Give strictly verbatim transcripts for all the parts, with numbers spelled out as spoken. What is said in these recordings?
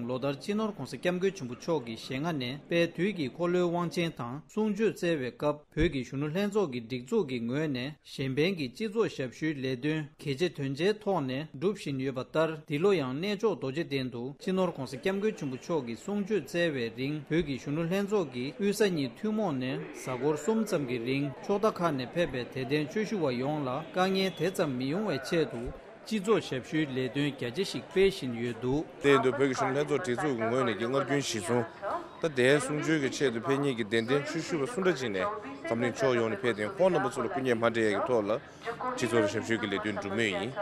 ལོ་ལྟར་སྤྱི་ནོར་༧གོང་ས་༧སྐྱབས་མགོན་ཆེན་པོ་མཆོག་གི་ཞལ་སྔ་ནས་དཔལ་དུས་ཀྱི་འཁོར་ལོའི་དབང་ཆེན་དང་གསུང་ཆོས་སྩལ་བའི་སྐབས། བོད་ཀྱི་གཞོན་ནུ་ལྷན་ཚོགས་ཀྱི་སྒྲིག་འཛུགས་ཀྱི་ངོས་ནས་གཞན་ཕན་གྱི་སྤྱི་ཚོགས་ཞབས་ཞུའི་ལས་དོན་གལ་ཆེ་དོན་ཆེའི་ཐོག་ནས་སྒྲུབ་བཞིན་ཡོད་པ་ལྟར། འདི་ལོ་ཡང་གནས་མཆོག་རྡོ་རྗེ་གདན་དུ་སྤྱི་ནོར་༧གོང་ས་༧སྐྱབས་མགོན་ཆེན་པོ་མཆོག་གིས་གསུང་ཆོས་སྩལ་བའི་རིང་། བོད་ཀྱི་གཞོན་ནུ་ལྷན་ཚོགས་ཀྱིས་དབུས་གཉིས་ཐུན་མོང་ནས་གཟའ་འཁོར་གསུམ་ཙམ་གྱི་རིང་ཕྱོགས་མཐའ་ཁག་ནས་ཕེབས་པའི་དད་ལྡན་ཆོས་ཞུ་བ་ཡོངས་ལ་དཀའ་ངལ་དེ་ཙམ་མི་ཡོང་བའི་ཆེད་དུ། སྤྱི་ཚོགས་ཞབས་ཞུའི་ལས་དོན་རྒྱ་ཆེ་ཞིག་སྤེལ་བཞིན་ཡོད་འདུག། དེ་ཡིན་དུས་བོད་ཀྱི་གཞོན་ནུ་ལྷན་ཚོགས་སྒྲིག་འཛུགས་ཀྱི་ངོས་ནས་ཀྱི་སྔར་རྒྱུན་གཞིར་བཟུང་། ད་ལྟའི་གསུང་ཆོས་ཀྱི་ཆེད་དུ་ཕེབས་མཁན་གྱི་དད་ལྡན་ཆོས་ཞུ་བ་སུ་འདྲ་ཅིག་ནས་འཛམ་གླིང་ཕྱོགས་ཡོངས་ནས་ཕེབས་ཏེ། ཁོང་རྣམ་པ་ཚོ་ལ་སྐུ་ངལ་མ་འཕྲད་ཡས་ཀྱི་ཐོག་ལ་སྤྱི་ཚོགས་ཞབས་ཞུ་གི་ལས་དོན་སྒྲུབ་མུས་ཡིན།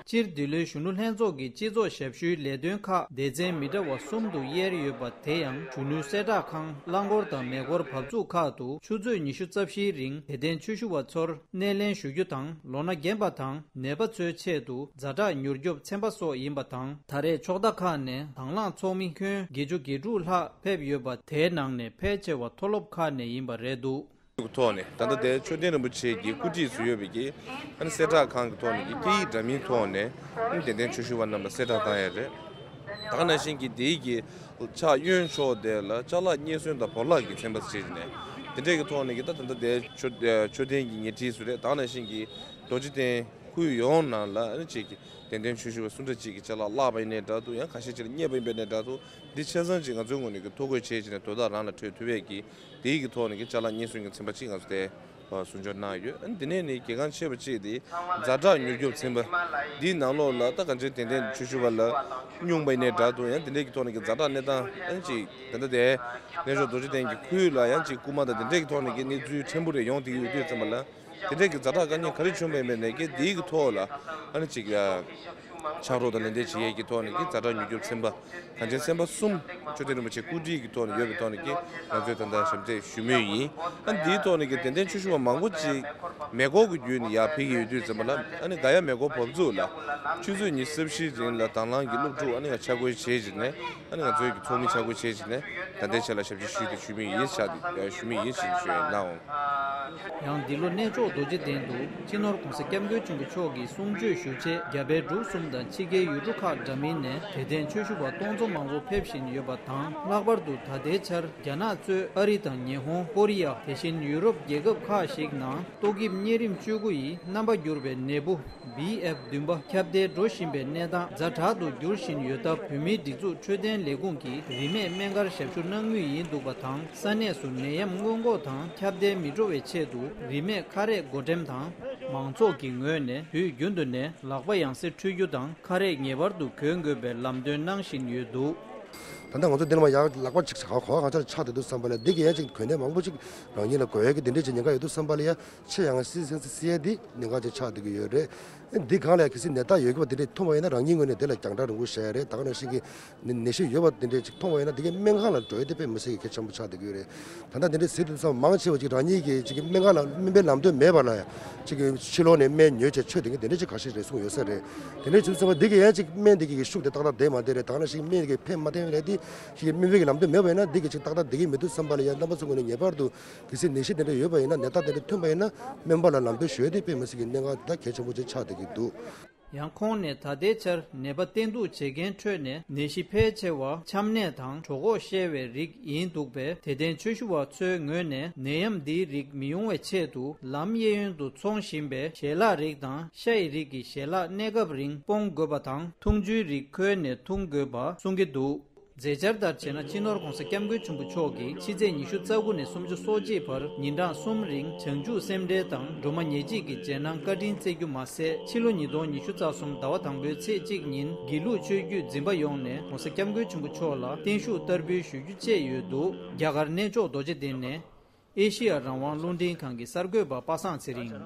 སྤྱིར་འདི་ལོའི་གཞོན་ནུ་ལྷན་ཚོགས་ཀྱི་སྤྱི་ཚོགས་ཞབས་ཞུའི་ལས་དོན་ཁག་སྡེ་ཚན་མི་འདྲ་བ་གསུམ་དུ་དབྱེར་ཡོད་པ། དེ་ཡང་གཞོན་ནུའི་གསལ་བསྒྲགས་ཁང་། རླངས་འཁོར་དང་མེ་འཁོར་བབས་ཚུགས་ཁག་ཏུ་ཆུ་ཚོད་ཉི་ཤུ་རྩ་བཞིའི་རིང་དད་ལྡན་ཆོས་ཞུ་བ་ཚོར་སྣེ་ལེན་ཞུ་རྒྱུ་དང་། ལོ་ན་རྒན་པ་དང་ནད་པ་ཚོའི་ཆེད་དུ་ཛ་དྲག་མྱུར་སྐྱོབ་ཚན་པ་སོགས་ཡིན་པ་དང་། ད་རེས་ཕྱོགས་མཐའ་ཁག་ནས་དང་བླངས་ཚོགས་མི་ཁྱོན་བརྒྱད་ཅུ་གྱ་དྲུག་ལྷག་ཕེབས་ཡོད་པ། དེའི་ནང་ནས་ཕལ་ཆེ་བ་མཐོ་སློབ་ཁག་ནས་ཡིན་པ་རེད་འདུག། ཐོག་ནས་ད་ལྟ་དེ་མཆོད་རྟེན་རིན་པོ་ཆེ་གི་སྐུ་བགྲེས་སུ་ཡོད་པའི་གི་ཨ་ནི་གསལ་བསྒྲགས་ཁང་གི་ཐོག་ནས་ཀྱི་སྐད་ཡིག་འདྲ་མིན་ཐོག་ནས་ཨ་ནི་དད་ལྡན་ཆོས་ཞུ་བ་རྣམས་ལ་གསལ་བསྒྲགས་བཏང་ཡ་རེད། ད་ག་ནང་བཞིན་གྱི་དེའི་གི་ཕྱག་གཡོན་ཕྱོགས་དེ་ལ་ཅ་ལག་རྙེད་སོན་དང་བོར་བརླག་གི་ཚན་པ་བྱས་ནས། དེ་འདྲས་ཀྱི་ཐོག་ནས་ཀྱི་ད་ད་ལྟ་དེ་མཆོད་མཆོད་རྟེན་གྱི་ཉེ་འཁྲིས་སུ་རེད། ད་ག་ནང་བཞིན་གྱི་རྡོ་རྗེ་གདན་ཁུལ་ཡོངས་ནང་ལ་ཨ་ནི་ཅིག་གི་དད་ལྡན་ཆོས་ཞུ་བ་སུ་འདྲ་ཅིག་གི་ཅ་ལག་བརླག་པ་ཡིན་ནའི་འདྲ་འདུག། ཡང་ཁ་ཤས་ཅིག་ལ་རྙེད་པ་ཡིན་པ་ཡིན་ནའི་འདྲ་འདུག། འདི་ཆ་ཚང་ཅིག་ང་ཚོའི་ངོས་ནས་ཀྱི་ཐོ་འགོད་བྱས་བྱས་ནས་དོ་བདག་རང་ལ་སྤྲོད་ཐུབ་པའི་གི་དེའི་གི་ཐོག་ནས་ཀྱི་ཅ་ལག་རྙེད་སོན་གྱི་ཚན་པ་ཅིག་ང་ཚོ་དེ་གསུང་ཆོས་གནང་ཡོད། ཨ་ནི་དེ་ནས་ནི་གལ་འགངས་ཆེ་བ་ཅིག་དེ་ཛ་དྲག་མྱུར་སྐྱོབ་ཚན་པ་འདིའི་ནང་ལོགས་ལ་ད་གང་ཅི་དད་ལྡན་ཆོས་ཞུ་བ་ལ་སྙུང་པ་ཡིན་ནའི་འདྲ་འདུག། ཡང་དེ་འདྲའི་གི་ཐོག་ནས་ཀྱི་ཛ་དྲག་གནས་སྟངས་ཨ་ནི་ཅིག་དེ་འདྲ་དེ་གནས་མཆོག་རྡོ་རྗེ་གདན་གྱི་ཁུལ་ལ་ཡང་ཅིག་རྐུ་མ་དང་དེ་འདྲའི་གི་ཐོག་ནས་ཀྱི་གནས་ཚུལ་ཕྲན་བུ་རེ་ཡོང་བསྡད་ཡོད་དུས་ཙམ་པ་ལ། དེ་འདྲའི་གི་ཛ་དྲག་དཀའ་ངལ་ག་རེ་བྱུང་བ་ཡིན་པ་ནས་ཀྱི་དེའི་གི་ཐོག་ལ་ཨ་ནི་ཅིག་ཕྱག་རོགས་དང་ལེན་འདེད་བྱེད་ཡས་ཀྱི་ཐོག་ནས་ཀྱི་ཛ་དྲག་མྱུར་སྐྱོབ་ཚན་པ་གངས་ཅན་ཚན་པ་གསུམ་མཆོད་རྟེན་རིན་པོ་ཆེ་སྐུ་བགྲེས་ཀྱི་ཐོག་ནས་ཡོད་པའི་ཐོག་ནས་ཀྱི་ང་ཚོས་ད་ལྟ་ཞབས་འདེགས་ཞུ་མུས་ཡིན། ཨ་ནི་དེའི་ཐོག་ནས་ཀྱི་དད་ལྡན་ཆོས་ཞུ་བ་མང་པོ་ཅིག་མེ་འཁོར་གྱི་བརྒྱུད་ནས་ཡར་ཕེབས་ཀྱི་ཡོད་དུས་ཙམ་པ་ལ། ཨ་ནི་ག་ཡ་མེ་འཁོར་བབས་ཚུགས་ལ་ཆུ་ཚོད་ཉི་ཤུ་རྩ་བཞིའི་རིང་ལ་དང་བླངས་ཀྱི་སློབ་ཕྲུག་ཨ་ནི་ང་ཆ་བགོས་བྱས་བྱས་ནས། ཨ་ནི་ང་ཚོའི་གི་ཚོགས་མི་ཆ་བགོས་བྱས་བྱས་ནས་ད་ལྟའི་ཆ་ལ་ཞབས་ཕྱི་ཞུས་ཏེ་ཞུ་མུས་ཡིན་ཤག་ཞུ་མུས་ཡིན་ཞེས་ཞུ་ཡ་ཡིན་ནའང་། ཡང་འདི་ལོ་གནས་མཆོག་རྡོ་རྗེ་གདན་དུ་སྤྱི་ནོར་༧གོང་ས་༧སྐྱབས་མགོན་ཆེན་པོ་མཆོག་གིས་གསུང་ཆོས་ཞུ་ཆེད་རྒྱ་བལ་འབྲུག་གསུམ་དང་ཕྱི་རྒྱལ་ཡུལ་གྲུ་ཁག་འདྲ་མིན་ནས་དད་ལྡན་ཆོས་ཞུ་བ་སྟོང་ཚོ་མང་པོ་ཕེབས་བཞིན་ཡོད་པ་དང་། ལྷག་པར་དུ་ད་ལྟའི་ཆར་རྒྱ་ནག་གཙོས་ཨ་རི་དང་ཉི་ཧོང་། ཀོ་རི་ཡ། དེ་བཞིན་ཡུ་རོབ་རྒྱལ་ཁབ་ཁག་ཞིག་ནང་ཏོག་དབྱིབས་གཉན་རིམས་བཅུ་དགུ་ཡི་རྣམ་པ་འགྱུར་བའི་ནད་འབུ་བི་ཨེཕ་བདུན་པ་ཁྱབ་གདལ་འགྲོ་བཞིན་པའི་གནས་སྟངས་ཛ་དྲག་ཏུ་འགྱུར་བཞིན་ཡོད་སྟབས། བོད་མིའི་སྒྲིག་འཛུགས་འཕྲོད་བསྟེན་ལས་ཁུངས་ཀྱིས་རིན་མེད་སྨན་ཁང་ཞབས་ཞུ་གནང་མུས་ཡིན་འདུག་པ་དང་། ས་གནས་སུ་ནད་ཡམས་སྔོན་འགོག་དང་ཁྱབ་གདལ་མི་འགྲོ་བའི་ཆེད་དུ་རིན་མེད་ཁ་རས་བགོ་འགྲེམས་དང་། མང་ཚོགས་ཀྱི་ངོས་ནས་དུས་རྒྱུན་དུ་ནས་ལག་པ་ཡང་སེ་འཁྲུད་རྒྱུ་དང་ཁ་རས་ངེས་པར་དུ་གྱོན་དགོས་པའི་ལམ་སྟོན་གནང་བཞིན་ཡོད་འདུག། ད་ལྟ་ང་ཚོ་འདི་ནས་མར་ཡར་ལག་པ་ཅིག་ག་བ་གང་ཆ་ཆགས་བསྡད་འདུག་བསམ་པ་ལ། འདི་གི་ཡང་ཅིག་གོན་ནས་མང་པོ་ཅིག་རང་ཉིད་ལ་འགོས་ཡས་ཀྱི་འདི་འདྲས་ཅིག་ཉེན་ཁ་ཡོད་འདུག་བསམ་པ་ལ། ཡ་ཆེ་ཡང་སི་སི་སི་ཡ་འདི་ཉེན་ཁ་ཅིག་ཆགས་བསྡད་ཀྱི་ཡོད་རེད། འདི་སྒང་ལ་ཡ་གལ་སྲིད་ནད་རྟགས་ཡོད་ཀྱི་བ་འདི་འདྲས་མཐོང་བ་ཡིན་ན། རང་ཉིད་ངོས་ནས་འདི་ལ་རྒྱང་བསྒྲགས་རིང་པོ་བྱས་རེད། ད་ག་ནང་བཞིན་གྱི་ནད་ནད་གཞི་ཡོད་པ་འདི་འདྲས་ཅིག་མཐོང་བ་ཡིན་ན། འདི་གའི་སྨན་ཁང་ལ་འགྲོ་ཡས་དེ་དཔེ་མི་སྲིད་ཀྱི་གལ་ཆེན་པོ་ཆགས་བསྡད་ཀྱི་ཡོད་རེད། ད་ལྟ་འདི་འདྲས་ཟེར་དུས་ཙམ་མང་ཆེ་བ་ཅིག་རང་ཉིད་ཀྱི་ཅིག་སྨན་ཁང་ལ་སྨན་པའི་ལམ་སྟོན་མེད་པ་ལ་ཡ་ཅིག་གི་ཕྱི་ལོགས་ནས་སྨན་ཉོས་བྱས་མཆོད་བསྡད་མཁན་དེ་འདྲ་ཅིག་ཁ་ཤས་རེ་ཟུང་ཡོད་ས་རེད། དེ་འདྲ་བྱུང་ཙང་འདི་གི་ཡང་ཅིག་སྨན་འདི་གི་ཤུགས་དེ་ཏག་ཏག་བསྡད་མ་བསྡད་རེད། ད་ག་ནང་བཞིན་སྨན་གྱི་ཕན་མ་ཕན་ལས་དེ་ཅིག་སྨན་པའི་གི་ལམ་སྟོན་མེད་པ་ཡིན་ན་འདི་གི་ཅིག་ཏག་ཏག་བསྡད་ཀྱི་མི་འདུག་བསམ་པ་ལ། ཡང་རྣམ་པ་ཚོ་ངོས་ནས་ངེས་པར་དུ་གལ་སྲིད་ནད་གཞི་དེ་འདྲ་ཡོད་པ་ཡིན་ན། ནད་རྟགས་དེ་འདྲ་ཐོན་པ་ཡིན་ན་སྨན་པ་ལ་ལམ་སྟོན་ཞུ་ཡས་དེ་དཔེ་མི་སྲིད་ཀྱི་གནད་འགག་ད་གལ་ཆེན་པོ་ཅིག་ཆགས་བསྡད་ཀྱི་འདུག། ཡང་ཁོང་ནས་ད་ལྟའི་ཆར་ནད་པ་བསྟེན་གཏུག་བྱེད་མཁན་ཁྲོད་ནས་ནད་གཞི་ཕལ་ཆེ་བ་ཆམ་ནད་དང་གྲོད་ཁོག་བཤལ་བའི་རིགས་ཡིན་འདུག་པས། དད་ལྡན་ཆོས་ཞུ་བ་ཚོའི་ངོས་ནས་ནད་ཡམས་འདིའི་རིགས་མི་ཡོང་བའི་ཆེད་དུ་ལམ་གཡས་གཡོན་དུ་འཚོང་བཞིན་པའི་ཞལ་ལག་རིགས་དང་ཤ་ཡི་རིགས་ཀྱི་ཞལ་ལག་གནས་སྐབས་རིང་སྤོང་དགོས་པ་དང་། འཐུང་ཆུའི་རིགས་ཁོལ་ནས་འཐུང་དགོས་པ་གསུང་གི་འདུག། མཛད་འཆར་ལྟར་བྱས་ན། སྤྱི་ནོར་༧གོང་ས་༧སྐྱབས་མགོན་ཆེན་པོ་མཆོག་གིས་ཕྱི་ཚེས་ཉི་ཤུ་རྩ་དགུ་ནས་སུམ་ཅུ་སོ་གཅིག་བར་ཉིན་གྲངས་གསུམ་རིང་བྱང་ཆུབ་སེམས་འགྲེལ་དང་སྒྲོལ་མ་ཉེར་གཅིག་གི་རྗེས་གནང་བཀའ་དྲིན་སྩལ་རྒྱུ་མ་ཟད། ཕྱི་ལོ་ཉིས་སྟོང་ཉི་ཤུ་རྩ་གསུམ་ཟླ་བ་དང་པོའི་ཚེས་གཅིག་ཉིན་དགེ་ལུགས་ཆོས་བརྒྱུད་འཛིན་པ་ཡོངས་ནས་༧གོང་ས་༧སྐྱབས་མགོན་ཆེན་པོ་མཆོག་ལ་བརྟན་བཞུགས་བསྟར་འབུལ་ཞུ་རྒྱུ་བཅས་ཡོད་འདུག། རྒྱ་གར་གནས་མཆོག་རྡོ་རྗེ་གདན་ནས། ཨེ་ཤི་ཡ་རང་དབང་རླུང་འཕྲིན་ཁང་གི་གསར་འགོད་པ་པ་སངས་ཚེ་རིང་།